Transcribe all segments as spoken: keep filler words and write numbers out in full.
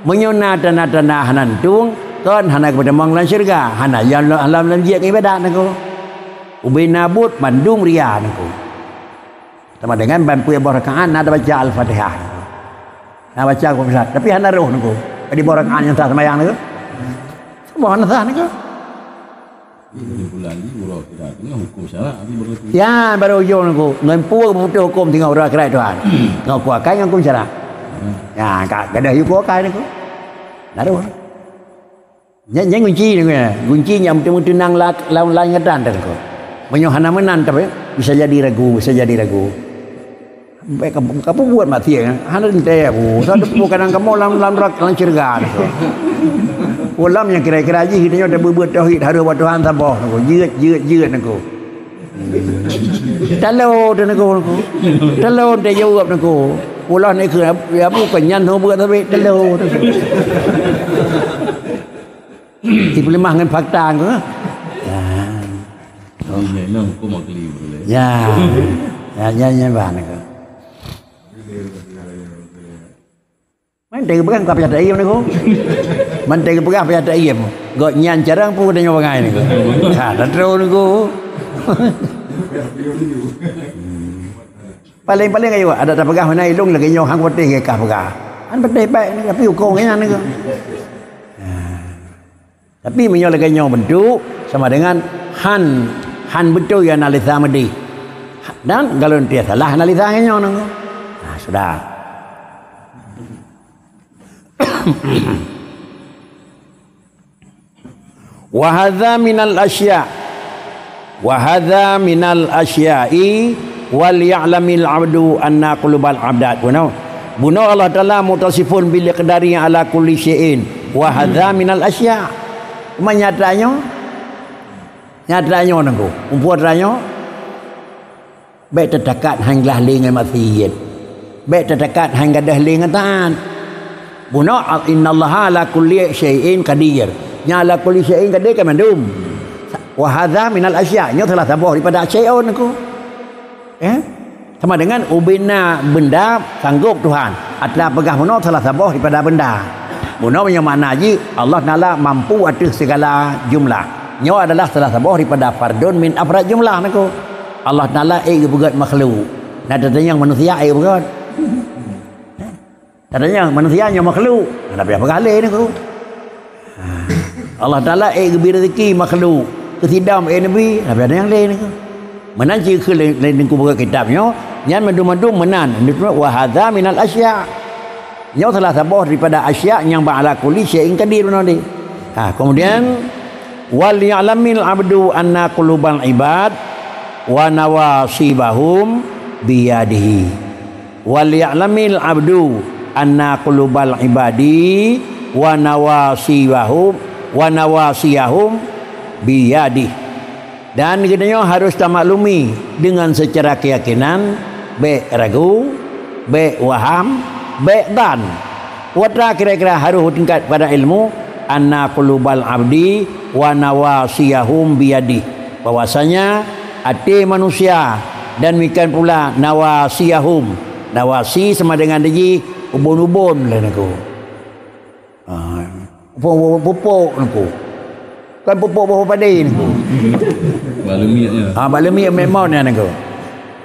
Meunyoe na tanda-tanda hana tueng, kon hana geupeutamong lam syeuruga, hana lam, lam, lam jeuet ngon ibadat nangko. Ubena buet mandum ria nangko. Sama dengan ban peuet boh rakaat na tabaca Al-Fatihah nangko. Na baca Al-Fatihah, tapi hana roh nangko. Jadi boh rakaat nyang sah seumayang nangko. Saboh hana sah nangko. Kesimpulan jih, uroe akhirat nyoe huköm syarak, tapi berlaku. Ya, baru ujong nangko. Ngon peue geuputoh huköm singoh uroe akhirat Tuhan. Ngon huköm akai ngon huköm syarak. Ya, ka, ka deuh huköm akai nangko. Naroh. Nyan, nyan gunci nangko ya. Gunci nyang meuteumeuteunang la-, lawan laén gata nangko. Meunyoe hana meunan, tapi bisa jadi ragu, bisa jadi ragu. Bèk ka, ka peubuet maksiet, hana teuntèe, oh, sadeue kadang kamoe lam, lam neraka, lam syeuruga. Ulam nyang kira-kira jih, geutanyoe tabeuet-beuet tauhid, harôh bak Tuhan saboh nangko, jeuet, jeuet, jeuet nangko. Talo teuh nangko, nangko. Talo teuh jaweueb nangko. Ulah nangko, ya, bukan nyan ho buet tapi talo teuh. Dipeuleumah ngon fakta nangko. Ya. Jadi, nyan huköm akli boleh. Ya. Ya, ya, ya, bah, nangko. Mantong geupeugah ka payah taiem nangko. Mantong geupeugah payah taiem. Gobnyan carông peue geutanyoe bangai nangko. Ha, tadroe nangko. Paléng-paléng ayo, adak tapeugah meunan ilong lagèe nyoe hang patéh geupeugah. Hana patéh bèk, tapi huköm nyan nangko. Ha. Tapi meunyoe lagèe nyoe beuntuk, sama dengan han, han beutôi analisa meudeh. Dan kalau nanti salah analisa ngon nyoe nangko. Nah, sudah. Wa hadza minal asya. Wa hadza minal asya'i wal ya'lamil abdu anna qulubal abdad. Bunoe, bunoe Allah Taala mutasifun bil iqdari ala kulli syai'in. Wa hadza minal asya. Cuma nyata nyoe, nyata nyoe nangko. Umpu atra nyoe, bèk tatakat han glah lé ngon maksiet. Bèk tatakat han gadôh lé ngon taat. Bunoe, innallaha ala kulli syai'in qadir. Nyang ala kulli syai'in qadir kan mandum. Wa hadza minal asya, nyoe salah saboh daripada syai'un nangko. Eh? Sama dengan ubena benda sanggob Tuhan. Atra peugah bunoe salah saboh daripada benda. Bunoe meunyoe makna jih, Allah Taala mampu ateueh segala jumlah. Nyoe adalah salah saboh daripada fardun min afrad jumlah nangko. Allah Taala ék geupeugöt makhluk. Na tatanyong manusia ék geupeugöt. Tatanyong manusia nyoe makhluk. Hana payah peugah lé nangko. Ha. Allah Taala ék geubri rezeki makhluk. Keu sidom ék neubi, hana payah tatanyong lé nangko. Meunan cit keu lé, lé nangko buka kitab nyoe, nyan mandum-mandum meunan. Wa hadza minal asya. Nyoe salah saboh daripada asya nyang bak ala kulli syai'in qadir bunoe. Ha, kemudian, wal ya'lamil abdu anna qulubal ibad wa nawasibahum biyadihi. Wal ya'lamil abdu anna qulubal ibadi wa nawasibahum, wa nawasiyahum biyadih. Dan geutanyoe harôh tamaklumi deungon seucara keuyakinan, bèk ragu, bèk waham, bèk dhan. Peue atra kira-kira harôh tingkat pada ilmu, anna qulubal abdi wa nawasiyahum biyadih, bahwasanya até manusia dan demikian pula nawasiyahum. Nawasi sama dengan jih ubon-ubon lé nangko. Ha, pupuk, pupuk nangko. Kan pupuk boh padé nangko. Bak leumiek nyan. Ha, bak leumiek memang nyan nangko.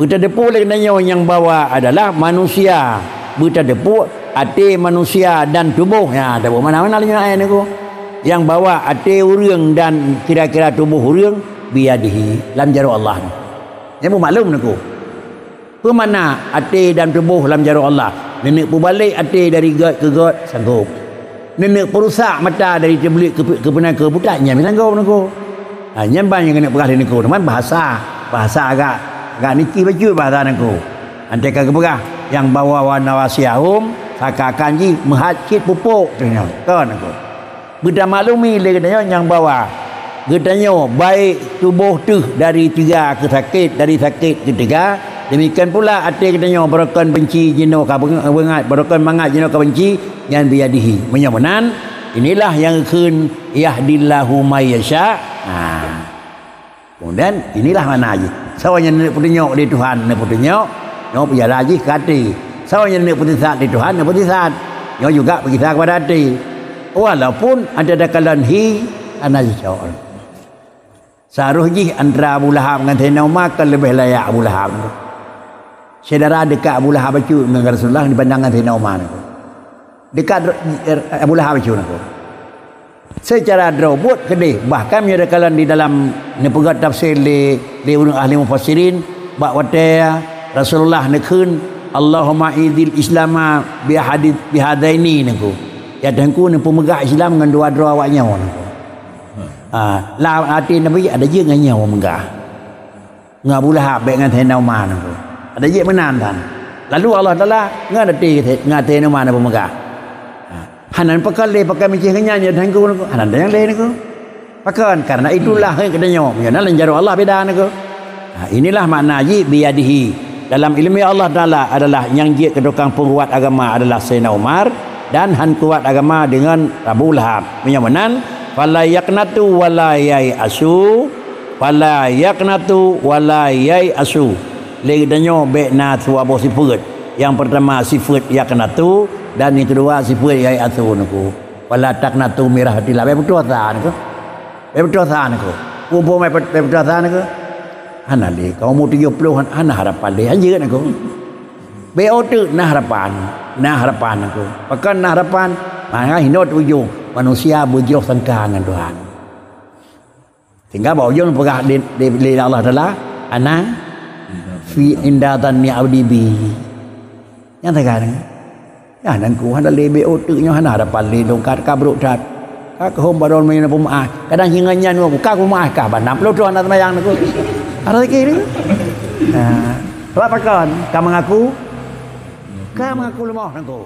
Beutateupeu lé geutanyoe nyang bahwa adalah manusia. Beutateupeu até manusia dan tuboh. Nyan, tuboh mana-mana lé nyan nangko. Nyang bahwa até ureuëng dan kira-kira tuboh ureuëng biyadihi, lam jaroe Allah. Nyan beumaklum nangko. Peue makna até dan tuboh lam jaroe Allah? Neuneuk peubalek até dari gét keu gét, sanggob. Neuneuk peurusak mata dari teubleuet keu, keu peunan keu buta, nyan meunan sanggob nangko. Ha, nyan ban nyang keuneuk peugah lé nangko, teuma bahasa, bahasa agak, agak niti bacut bahasa nangko. Anté ka geupeugah, nyang bahwa wa nawasiyahum, seakan-akan jih meuhat cit pupuk, tu nyan, kon nangko. Beutamaklumi lé geutanyoe nyang bahwa geutanyoe baik tuboh teuh dari teuga keu sakét, dari sakét keu teuga, demikian pula até geutanyoe barokon beunci jinoe ka beung-, beungat, barokon mangat jinoe ka beunci, nyan biyadihi. Meunyoe meunan, inilah nyang geukheun yahdillahu may yasya. Ha. Kemudian, inilah makna jih. Soe nyang neuk peutunyok di Tuhan, neuk peutunyok, nyoe peujala jih keu até. Soe nyang neuk peusisat di Tuhan, neuk peusisat. Nyoe juga peugisa kepada até. Walaupun ada takalon hi, hana jicok. Seharôh jih antara Abu Lahab ngon Saidina Umar kan leubeh layak Abu Lahab. Syedara dekat Abu Lahab bacut ngon Rasulullah dibanding ngon Saidina Umar. Dekat Abu Lahab bacut ngon. Seucara droe buet keudeh, bahkan meunyoe takalon di dalam neupeugah tafsir lé, lé ureuëng ahli mufassirin, bak watée Rasulullah neukheun, "Allahumma izil Islama bi hadid, bi hadaini," nangku. Ya Teungku neupeumeugah Islam ngon dua droe awak nyoe nangku. Ha, lam até Nabi ada jeuet ngon nyoe meugah. Ngon Abu Lahab bék ngon Saidina Umar nangku. Ada jeuet meunan tan. Lalu Allah Taala ngon até, ngon Saidina Umar neupeugah. Ha, hana pakon lé pakon meucéh ngon nyan ya Teungku nangku. Hana nyang lé nangku. Pakon? Karena itulah hai kata nyoe. Meunyoe na lam jaroe Allah beda nangku. Ha, inilah makna ji biyadihi. Dalam ilmu Allah Taala adalah nyang jeuet keu tukang peukuat agama adalah Saidina Umar dan han kuat agama dengan Abu Lahab. Meunyoe meunan, fala yaqnatu wala yai'asu. Fala yaqnatu wala yai'asu. Lé geutanyoe bék na dua boh sifeuet. Nyang peurtama sifeuet yaqnatu dan nyang keudua sifeuet yai'asu nangku. Wala taqnatu min rahmatillah. Bék putoh asa nangku. Bék putoh asa nangku. Umpama bék putoh asa nangku. Hana lé, ka umu tujoh ploh hana harapan lé, hanjeuet nangku. Bék teuk na harapan, na harapan nangku. Pakon na harapan? Maka hinoe teujông manusia beujroh sangka ngon Tuhan. Sehingga bak ujông peugah lé, lé, lé Allah Taala, "Ana fi inda dhanni abdi bi." Nyang teuka nyan. Ya nangku hana lé bék teuk nyoe hana harapan lé dong ka, ka brok that. Ka keuhom baron meunyoe na peumeu'ah. Kadang singoh nyan nyoe ka peumeu'ah ka ban enam ploh droe hana seumayang nangku. Hana lagée nangku. Nah, sebab pakon ka mengaku, ka mengaku leumoh nangku.